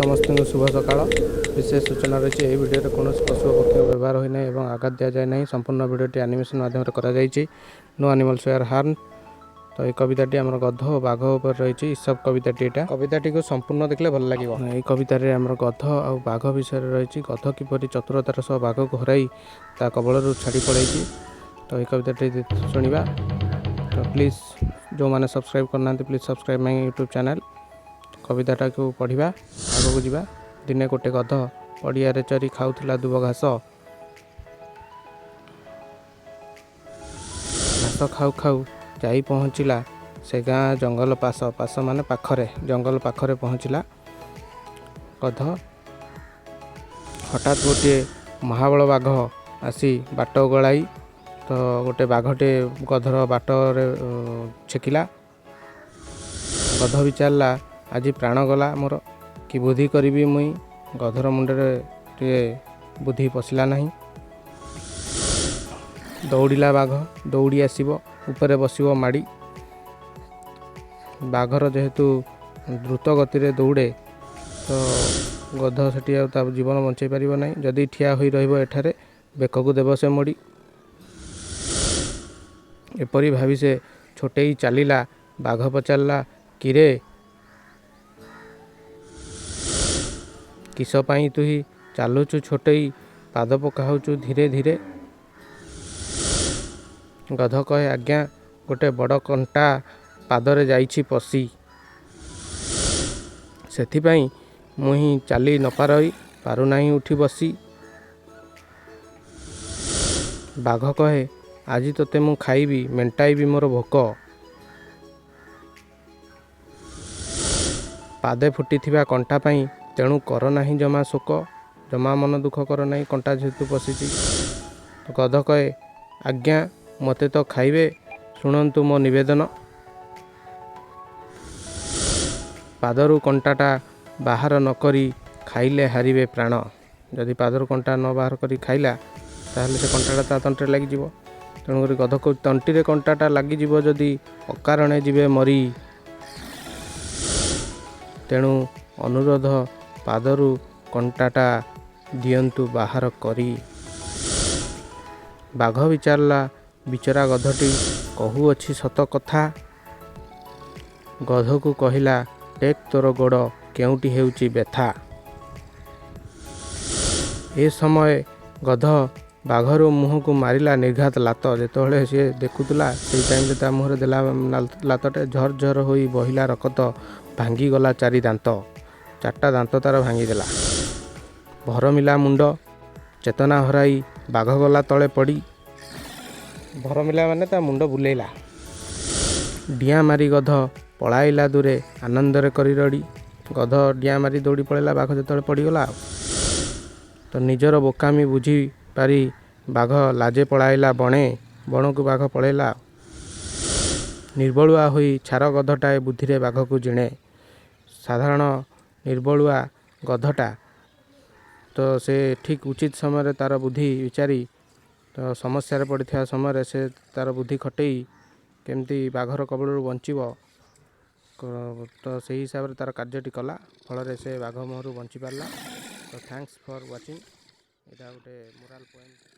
ସମସ୍ତଙ୍କୁ ଶୁଭ ସକାଳ। ବିଶେଷ ସୂଚନା ରହିଛି, ଏହି ଭିଡ଼ିଓରେ କୌଣସି ପଶୁ ଓ ପକ୍ଷୀଙ୍କ ବ୍ୟବହାର ହୋଇନାହିଁ ଏବଂ ଆଘାତ ଦିଆଯାଏ ନାହିଁ। ସମ୍ପୂର୍ଣ୍ଣ ଭିଡ଼ିଓଟି ଆନିମେସନ୍ ମାଧ୍ୟମରେ କରାଯାଇଛି। No animals were harmed. ତ ଏଇ କବିତାଟି ଆମର ଗଧ ଓ ବାଘ ଉପରେ ରହିଛି। ଇସପ କବିତାଟି ଏଇଟା। କବିତାଟିକୁ ସମ୍ପୂର୍ଣ୍ଣ ଦେଖିଲେ ଭଲ ଲାଗିବ। ଏଇ କବିତାରେ ଆମର ଗଧ ଆଉ ବାଘ ବିଷୟରେ ରହିଛି। ଗଧ କିପରି ଚତୁରତାର ସହ ବାଘକୁ ହରାଇ ତା କବଳରୁ ଛାଡ଼ି ପଳାଇଛି। ତ ଏଇ କବିତାଟି ଶୁଣିବା। ତ ପ୍ଲିଜ୍, ଯେଉଁମାନେ ସବସ୍କ୍ରାଇବ୍ କରିନାହାନ୍ତି, please subscribe my YouTube channel. କବିତାଟାକୁ ପଢ଼ିବା, ଆଗକୁ ଯିବା। ଦିନେ ଗୋଟେ ଗଧ ପଡ଼ିଆରେ ଚରି ଖାଉଥିଲା ଦୁବ ଘାସ। ଘାସ ଖାଉ ଖାଉ ଯାଇ ପହଞ୍ଚିଲା ସେ ଗାଁ ଜଙ୍ଗଲ ପାଶ। ପାଶ ମାନେ ପାଖରେ, ଜଙ୍ଗଲ ପାଖରେ ପହଞ୍ଚିଲା ଗଧ। ହଠାତ୍ ଗୋଟିଏ ମହାବଳ ବାଘ ଆସି ବାଟ ଗଳାଇ। ତ ଗୋଟେ ବାଘଟେ ଗଧର ବାଟରେ ଛେକିଲା। ଗଧ ବିଚାରିଲା, ଆଜି ପ୍ରାଣ ଗଲା ମୋର, କି ବୁଦ୍ଧି କରିବି ମୁଇଁ? ଗଧର ମୁଣ୍ଡରେ ଟିକେ ବୁଦ୍ଧି ପଶିଲା ନାହିଁ। ଦୌଡ଼ିଲା ବାଘ, ଦୌଡ଼ି ଆସିବ, ଉପରେ ବସିବ ମାଡ଼ି। ବାଘର ଯେହେତୁ ଦ୍ରୁତ ଗତିରେ ଦୌଡ଼େ, ତ ଗଧ ସେଠି ଆଉ ତା ଜୀବନ ବଞ୍ଚେଇ ପାରିବ ନାହିଁ। ଯଦି ଠିଆ ହୋଇ ରହିବ ଏଠାରେ, ବେକକୁ ଦେବ ସେ ମୋଡ଼ି। ଏପରି ଭାବି ସେ ଛୋଟେଇ ଚାଲିଲା। ବାଘ ପଚାରିଲା, କିରେ, କିସ ପାଇଁ ତୁହି ଚାଲୁଛୁ ଛୋଟେଇ, ପାଦ ପକାଉଛୁ ଧୀରେ ଧୀରେ? ଗଧ କହେ, ଆଜ୍ଞା, ଗୋଟେ ବଡ଼ କଣ୍ଟା ପାଦରେ ଯାଇଛି ପଶି, ସେଥିପାଇଁ ମୁହିଁ ଚାଲି ନପାରଇ, ପାରୁନାହିଁ ଉଠି ବସି। ବାଘ କହେ, ଆଜି ତୋତେ ମୁଁ ଖାଇବି, ମେଣ୍ଟାଇବି ମୋର ଭୋକ। ପାଦେ ଫୁଟିଥିବା କଣ୍ଟା ପାଇଁ ତେଣୁ କର ନାହିଁ ଜମା ଶୋକ। ଜମା ମନ ଦୁଃଖ କର ନାହିଁ, କଣ୍ଟା ଯେହେତୁ ପଶିଛି। ଗଧ କହେ, ଆଜ୍ଞା, ମୋତେ ତ ଖାଇବେ, ଶୁଣନ୍ତୁ ମୋ ନିବେଦନ। ପାଦରୁ କଣ୍ଟାଟା ବାହାର ନ କରି ଖାଇଲେ ହାରିବେ ପ୍ରାଣ। ଯଦି ପାଦରୁ କଣ୍ଟା ନ ବାହାର କରି ଖାଇଲା, ତାହେଲେ ସେ କଣ୍ଟାଟା ତା ତଣ୍ଟିରେ ଲାଗିଯିବ। ତେଣୁକରି ଗଧ କହୁଛି, ତଣ୍ଟିରେ କଣ୍ଟାଟା ଲାଗିଯିବ ଯଦି, ଅକାରଣେ ଯିବେ ମରି। ତେଣୁ ଅନୁରୋଧ, ପାଦରୁ କଣ୍ଟାଟା ଦିଅନ୍ତୁ ବାହାର କରି। ବାଘ ବିଚାରିଲା, ବିଚରା ଗଧଟି କହୁଅଛି ସତ କଥା। ଗଧକୁ କହିଲା, ଟେକ୍ ତୋର ଗୋଡ଼, କେଉଁଠି ହେଉଛି ବ୍ୟଥା? ଏ ସମୟେ ଗଧ ବାଘର ମୁହଁକୁ ମାରିଲା ନିର୍ଘାତ ଲାତ। ଯେତେବେଳେ ସିଏ ଦେଖୁଥିଲା, ସେଇ ଟାଇମ୍ରେ ତା ମୁହଁରେ ଦେଲା ଲାତଟେ। ଝର ଝର ହୋଇ ବହିଲା ରକତ, ଭାଙ୍ଗିଗଲା ଚାରି ଦାନ୍ତ। ଚାରିଟା ଦାନ୍ତ ତାର ଭାଙ୍ଗିଦେଲା। ଭରମିଲା ମୁଣ୍ଡ, ଚେତନା ହରାଇ ବାଘ ଗଲା ତଳେ ପଡ଼ି। ଭରମିଲା ମାନେ ତା ମୁଣ୍ଡ ବୁଲେଇଲା। ଡିଆଁ ମାରି ଗଧ ପଳାଇଲା ଦୂରେ ଆନନ୍ଦରେ କରି ରଡ଼ି। ଗଧ ଡିଆଁ ମାରି ଦୌଡ଼ି ପଳେଇଲା ବାଘ ଯେତେବେଳେ ପଡ଼ିଗଲା। ଆଉ ତ ନିଜର ବୋକାମି ବୁଝିପାରି ବାଘ ଲାଜେ ପଳାଇଲା ବଣେ। ବଣକୁ ବାଘ ପଳେଇଲା। ନିର୍ବଳୁଆ ହୋଇ ଛାର ଗଧଟାଏ ବୁଦ୍ଧିରେ ବାଘକୁ ଜିଣେ। ସାଧାରଣ ନିର୍ବଳୁଆ ଗଧଟା ତ, ସେ ଠିକ୍ ଉଚିତ ସମୟରେ ତାର ବୁଦ୍ଧି ବିଚାରି, ତ ସମସ୍ୟାରେ ପଡ଼ିଥିବା ସମୟରେ ସେ ତାର ବୁଦ୍ଧି ଖଟେଇ କେମିତି ବାଘର କବଳରୁ ବଞ୍ଚିବ, ତ ସେଇ ହିସାବରେ ତାର କାର୍ଯ୍ୟଟି କଲା। ଫଳରେ ସେ ବାଘ ମୁହଁରୁ ବଞ୍ଚିପାରିଲା। ତ thanks for watching. ଏଇଟା ଗୋଟେ ମୋରାଲ୍ ପଏଣ୍ଟ।